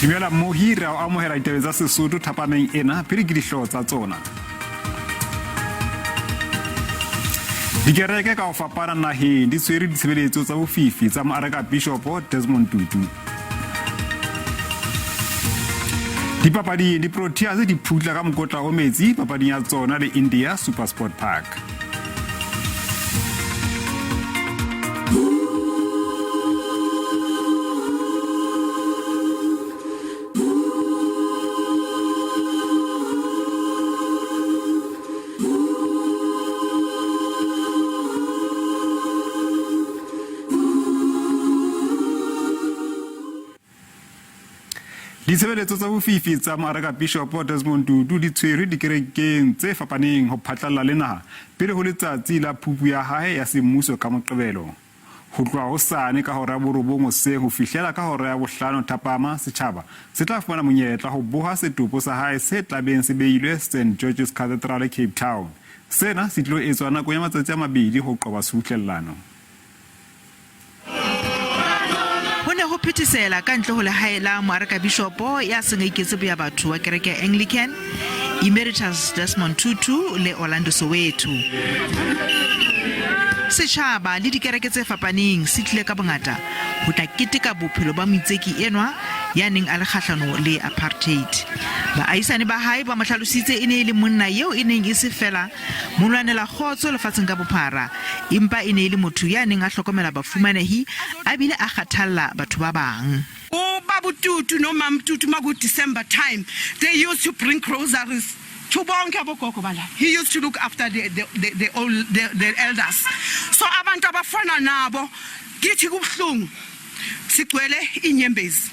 Dumela mmohi, re a o amohela ditabeng tsa Sesotho thapameng ena. Pele ke dihlooho tsa tsona. Dikereke ka ho fapana naheng di tshwere ditshebeletso tsa bofifi tsa moareka-bishopo Desmond Tutu. Dipapading, di-Proteas di phutla ka mokotla o metsi papading ya tsona le India Supersport Park. Ditshebeletso tsa bofifi tsa Moarekapishopo Desmond Tutu di tshwerwe dikerekeng tse fapaneng ho phatlalla le naha pele ho letsatsi la phupu ya hae ya semmuso ka Moqebelo. Ho tloha hosane ka hora ya borobong hoseng ho fihlela ka hora ya bohlano thapama, setjhaba se tla fumana monyetla ho boha setopo sa hae se tlabeng se beilwe St George's Cathedral Cape Town. Sena se tlilo etswa nakong ya matsatsi a mabedi ho qoba subuhlellano. Ho ne ho phethesela ka ntle ho lehae la moarekabishopo ya seng a iketse boyabatho wa kereke ya Anglican, Emeritus Desmond Tutu le Orlando Soweto. Setjhaba le dikereke tse fapaneng se tlile ka bongata ho tla keteka bophelo ba moitseki enwa ya neng a le kgahlano le apartheid. Baahisane ba hae ba mo hlalositse e ne e le monna eo e neng e se feela Molwanela kgotso lefatsheng ka bophara, empa e ne e le motho ya neng a hlokomela bafumanehi a bile a kgathalla batho ba bang. Ubaba uTutu nomama uTutu maku December time they used to bring groceries to bonke abogogo bala he used to look after the the the the old the, the elders so abantu abafana nabo kithi kubuhlungu Sigcwele inyembezi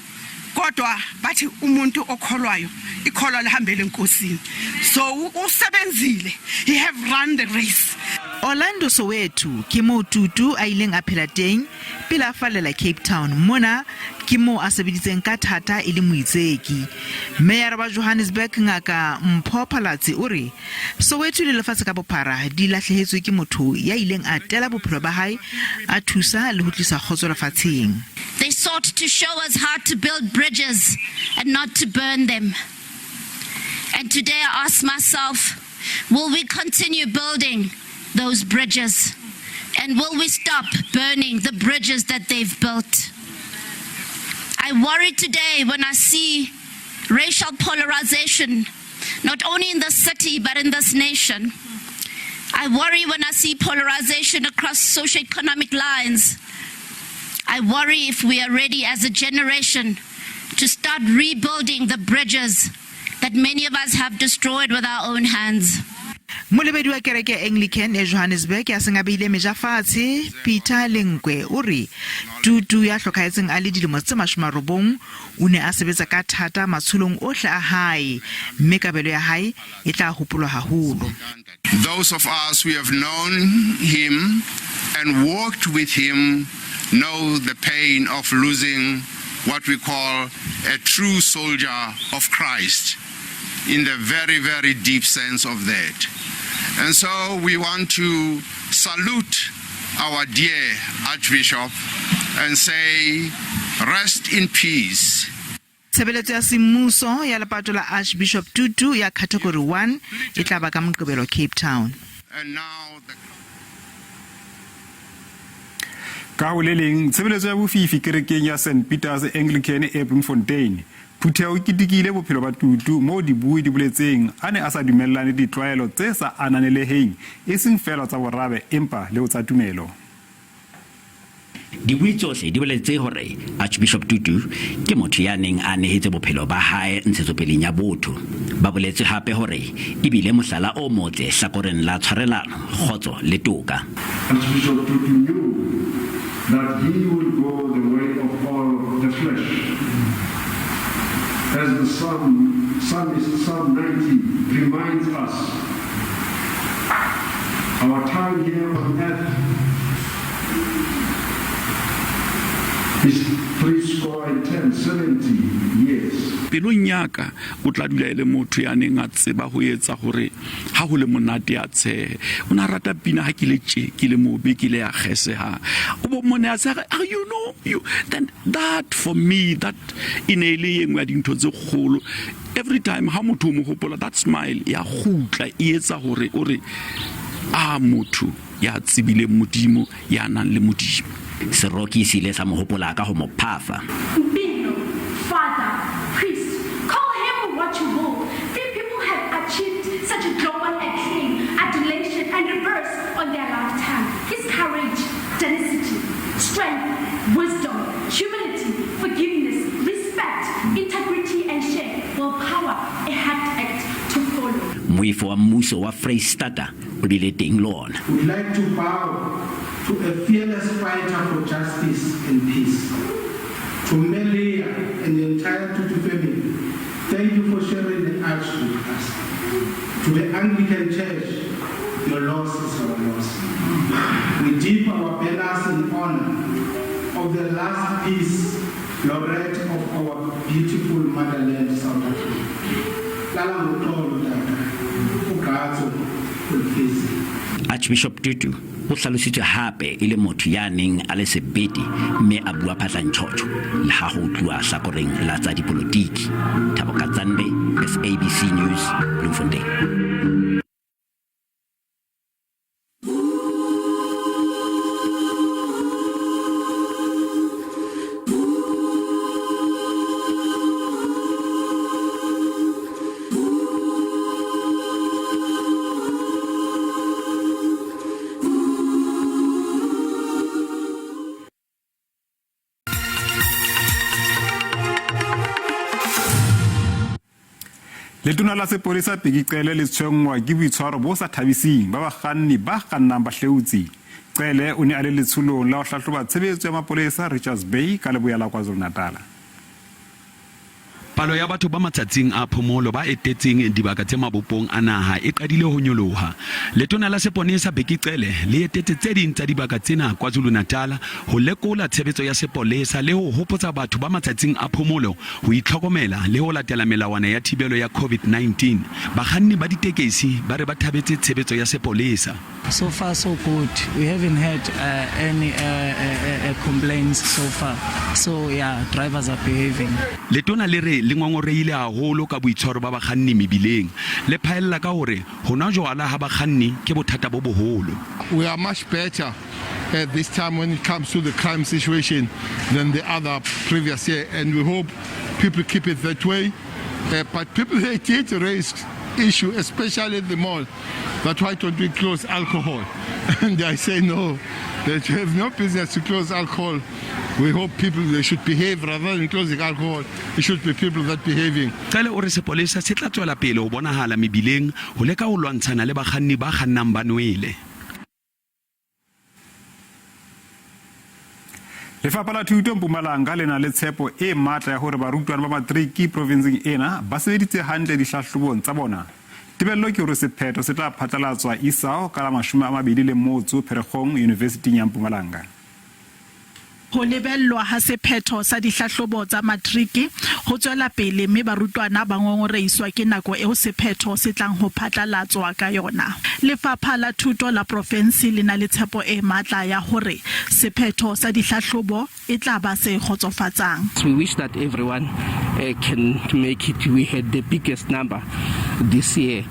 kodwa bathi umuntu okholwayo ikholwa lihambele enkosini so usebenzile he have run the race. Orlando Soweto ke moo Tutu a ileng a phela teng pele a fallela Cape Town. Mona ke moo a sebeditseng ka thata e le moitseki. Meyara wa Johannesburg Ngaka Mpho Phalatse o re Soweto le lefatshe ka bophara di lahlehetswe ke motho ya ileng a tela bophelo ba hae a thusa le ho tlisa kgotso lefatsheng. They sought to show us how to build bridges and not to burn them. And today I ask myself, will we continue building those bridges? And will we stop burning the bridges that they've built? I worry today when I see racial polarization not only in the city but in this nation. I worry when I see polarization across socioeconomic lines. I worry if we are ready as a generation to start rebuilding the bridges that many of us have destroyed with our own hands. Molebedi wa kereke ya Anglican e Johannesburg ya seng a beile meja fatshe, Peter Lenkwe o re Tutu ya hlokahetseng a le dilemo tse 90 O ne a sebetsa ka thata matsholong ohle a hae, mme kabelo ya hae e tla hopolwa haholo. Those of us who have known him and worked with him know the pain of losing what we call a true soldier of Christ in the very, very deep sense of that. And so we want to salute our dear Archbishop and say, rest in peace. Tshebeletso ya semmuso ya lepato la Archbishop Tutu ya Category 1 e tla ba ka Moqebelo Cape Town. Ka ho le leng, tshebeletso ya bofifi kerekeng ya St Peter's Anglican e Bloemfontein Phutheho e ketekile bophelo ba Tutu moo dibui di boletseng a ne a sa dumellane le ditlwaelo tse sa ananeleheng e seng feela tsa borabe empa le ho tsa tumelo. Dibui tsohle di boletse hore Archbishop Tutu ke motho ya neng a nehetse bophelo ba hae ntshetsopeleng ya botho. Ba boletse hape hore e bile mohlala o motle hlakoreng la tshwarelano, kgotso le toka. Archbishop Tutu knew that he would go the way of all the flesh. As the psalm, psalmist Psalm 90 reminds us, our time here on earth is 70, 70 years. Pelong ya ka o tla dula e le motho ya neng a tseba ho etsa hore ha ho le monate a tshehe. O ne a rata pina ha ke le tje, ke le mobe, ke le ya kgesehang. O bo mmone a tsheha, ah, you know, you, then that for me, that e ne e le e nngwe ya dintho tse kgolo. Every time ha motho o mo hopola, that smile ya kgutla, e etsa hore o re, ah, motho ya tsebileng Modimo, ya nang le Modimo. Seroki se ile sa mo hopola ka ho mo phafa. Mpilo, father, priest, call him what you will, few people have achieved such a global acclaim, adulation and reverse on their lifetime. His courage, tenacity, strength, wisdom, humility, forgiveness, respect, integrity and share will power a hard act to follow. Moifo wa mmuso wa Freistata o bile teng le ona. We'd like to bow to a fearless fighter for justice and peace. To Melia and the entire Tutu family, thank you for sharing the arch with us. To the Anglican Church, your loss is our loss. We dip our banners in honor of the last peace laureate of our beautiful motherland, South Africa. Lala ngoxolo tata, ugqatso olufezile. Archbishop Tutu o hlalositswe hape e le motho ya neng a le sebete mme a bua phatlantjhotjho le ha ho tluwa hlakoreng la tsa dipolotiki. Thabo Katsande, SABC News, Bloemfontein. Letona la sepolesa Bheki Cele le tshwenngwa ke boitshwaro bo sa thabising ba bakganni ba kgannang ba hleutse. Cele o ne a le letsholong la ho hlahloba tshebetso ya mapolesa Richards Bay ka leboya la KwaZulu-Natal. Palo ya batho ba matsatsing a phomolo ba etetseng dibaka tse mabopong a naha e qadile ho nyoloha. Letona la Seponesa Bheki Cele le etetse tse ding tsa dibaka tsena KwaZulu-Natal ho lekola tshebetso ya sepolesa le ho hopotsa batho ba matsatsing a phomolo ho itlhokomela le ho latela melawana ya thibelo ya COVID-19. Bakganni ba ditekesi ba re ba thabetse tshebetso ya sepolesa. So far so good. We haven't had uh, any uh, uh, uh, complaints so far. So yeah, drivers are behaving. Letona le re le ngongorehile haholo ka boitshwaro ba bakganni mebileng. Le phaella ka hore ho nwa jwala ha bakganni ke bothata bo boholo. We are much better at this time when it comes to the crime situation than the other previous year, and we hope people keep it that way. But people, they did raise issue, especially at the mall, that why don't we close alcohol? And I say no, that you have no business to close alcohol. We hope people, they should behave rather than closing alcohol. It should be people that behaving. Cele o re sepolesa se tla tswela pele ho bonahala mebileng ho leka ho lwantshana le bakganni ba kgannang ba nwele. Lefapha la Thuto Mpumalanga le na le tshepo e matla ya hore barutwana ba matriki provinseng ena ba sebeditse hantle dihlahlobong tsa bona. Tebello ke hore sephetho se tla phatlalatswa isao ka la 25 Pherekgong Yunivesithing ya Mpumalanga. Ho lebellwa ha sephetho sa dihlahlobo tsa matriki ho tswela pele mme barutwana ba ngongorehiswa ke nako eo sephetho se tlang ho phatlalatswa ka yona. Lefapha la Thuto la profensi le na le tshepo e matla ya hore sephetho sa dihlahlobo e tla ba se kgotsofatsang. We wish that everyone can make it. We had the biggest number this year,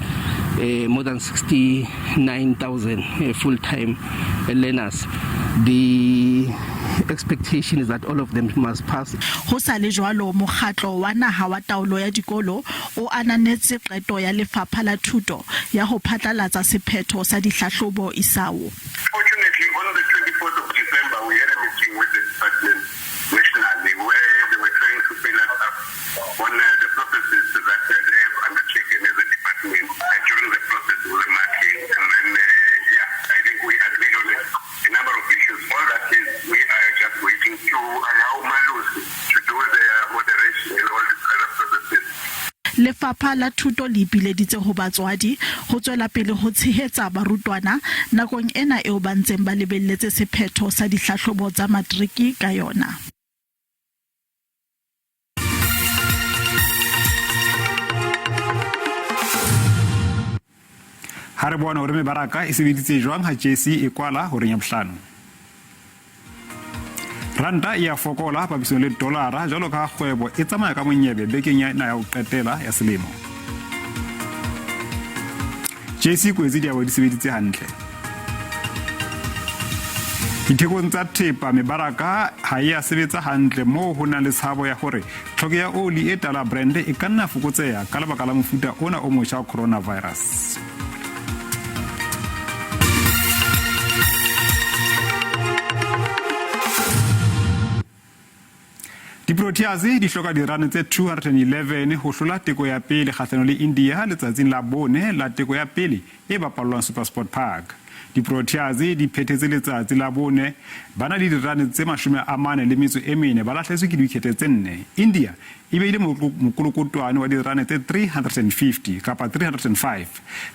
more than 69,000 full-time learners. The expectation is that all of them must pass. Ho sa le jwalo, Mokgatlo wa Naha wa Taolo ya Dikolo o ananetse qeto ya Lefapha la Thuto ya ho phatlalatsa sephetho sa dihlahlobo isao. Fortunately, on the 24th of December, we had a meeting with the department nationally where they were trying to fill us up on the processes that they have undertaken as a department during the process of the marking. And then, yeah, I think we agreed on a number of issues. All that is, we are just waiting to allow Malusi to do their moderation and all these other processes. Lefapha la Thuto le ipileditse ho batswadi ho tswela pele ho tshehetsa barutwana nakong ena eo ba ntseng ba lebelletse sephetho sa dihlahlobo tsa matriki ka yona. Ha re bone hore mebaraka e sebeditse jwang ha JSE e kwala horeng ya bohlano. Ranta e a fokola papisong le dolara jwalo ka ha kgwebo e tsamaya ka monyebe bekeng ya ena ya ho qetela ya selemo. JSE kwetse diabo di sebeditse hantle. Dithekong tsa thepa mebaraka ha e a sebetsa hantle moo ho nang le tshabo ya hore tlhoko ya oli e tala Brent e ka nna fokotseha ka lebaka la mofuta ona o motjha wa coronavirus. Di-Proteas di hloka dirane tse 211 ho hlola teko ya pele kgahlano le India letsatsing la bone la teko ya pele e bapallwang SuperSport Park. Di-Proteas di phethetse letsatsi la bone ba na le dirane tse 44 ba lahletswe ke diwikhete tse nne. India e beile mokolokotwane wa dirane tse 350 kapa 305.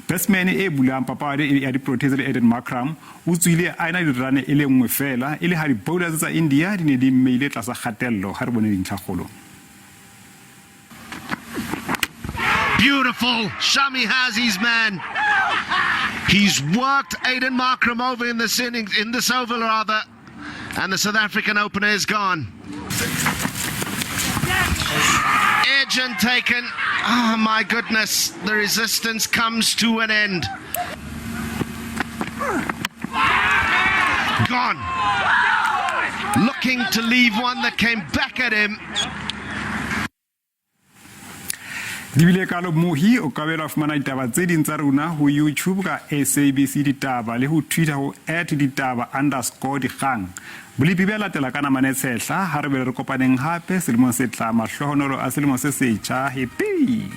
Batsman e bulang papadi ya di-Proteas le Aiden Markram o tswile a ena le dirane e le nngwe feela e le ha di-bowlers tsa India di ne di mmeile tlasa kgatello. Ha re bone dintlhakgolo. Beautiful. Shami has his man. He's worked Aiden Markram over in this innings, in this over rather, and the South African opener is gone. Edge and taken. Oh my goodness, the resistance comes to an end. Gone. Looking to leave one that came back at him. Di bile kalo mohi o ka bela fumana ditaba tse ding tsa rona ho YouTube ka SABC Ditaba le ho Twitter ho @ditaba_dikgang. Bolepi bja latela ka namane tshehla ha re bele re kopaneng hape selemong se tlang. Mahlohonolo a selemo se setjha. Happy!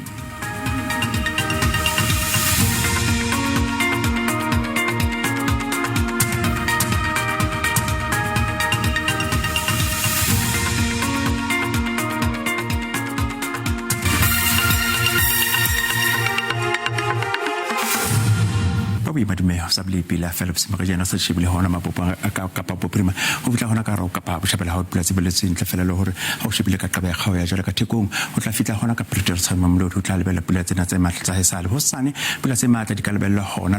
Ba boima dumeho sa bolepi la Phillips Morejana sa shebile hona mapopo a ka kapa bophirima ho fihla hona ka hare kapa botjhabela ha o pula tse boletsweng ntle fela le hore ha o shebile ka qaba ya kgao ya jwale ka thekong ho tla fihla hona ka Pretoria Tshwane Mamelodi ho tla lebella pula tsena tse matla tsa haesale hosane pula tse matla di ka lebellwa hona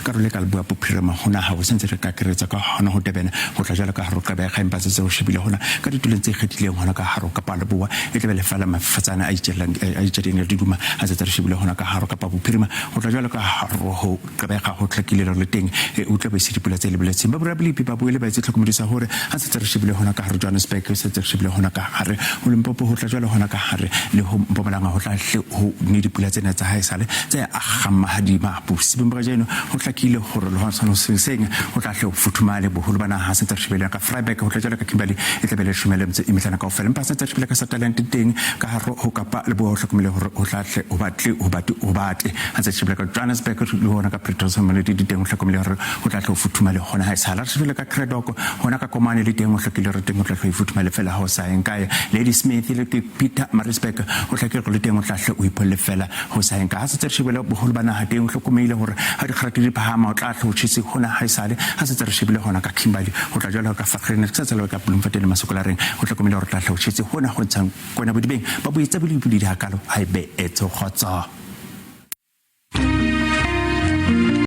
karolo e ka leboya bophirima ho naha ho sentse re ka keretsa ka hona ho Durban ho tla jwale ka hare ho qaba ya kgaempa tse o shebile hona ka ditulong tse ikgethileng hona ka hare kapa leboa e tlabe le fela mafatsana a itjellang a itjedeng le diduma a tse re shebile hona ka hare kapa bophirima ho tla jwale ka hare ho Gqeberha ho hlakile le teng o tla be se dipula tse lebeletseng ba borabilipi ba boele ba etse tlhokomediso hore ha se tse re shebile hona ka hare Johannesburg se tse re shebile hona ka hare ho Limpopo ho tla jwale hona ka hare le ho Mpumalanga ho tla hle ho ne dipula tsena tsa haesale tse akgang mahadima bosibeng ba kajeno ho hlakile hore le hona tshwana seng seng ho tla hle ho futhumale boholo ba naha se tse re shebile ka Vryburg ho tla jwale ka Kimberley e tla be le leshome le metso e mehlano kaofela empa se tse re shebile ka Sutherland teng ka hare ho Kapa Leboa ho hlokomele hore ho tla hle ho batle ho bate ho bate ha tse shebile ka Johannesburg le hona ka Pretoria Mamelodi di teng ho hlokomele hore ho tla hle ho futhumale hona ha e sala re shebile ka Cradock hona ka Komane le teng ho hlokile hore teng ho tla hle ho futhumale fela ha o sa eng kae Ladysmith le ke Pietermaritzburg ho hlakile hore le teng ho tla hle o ipholle fela ho sa eng ka ha se shebile boholo ba naha teng ho hlokomeile hore ha dikgarate di phahama o tla hle ho tjhese hona ha e sale ha se re shebile hona ka Kimberley ho tla jwalo ka Vereeniging ke sa tsela ka Bloemfontein le Masokolareng ho hlokomele hore tla hle ho tjhese hona ho ntshang kwena bodibeng ba boetse bolipoledi hakalo ha e be etse kgotso.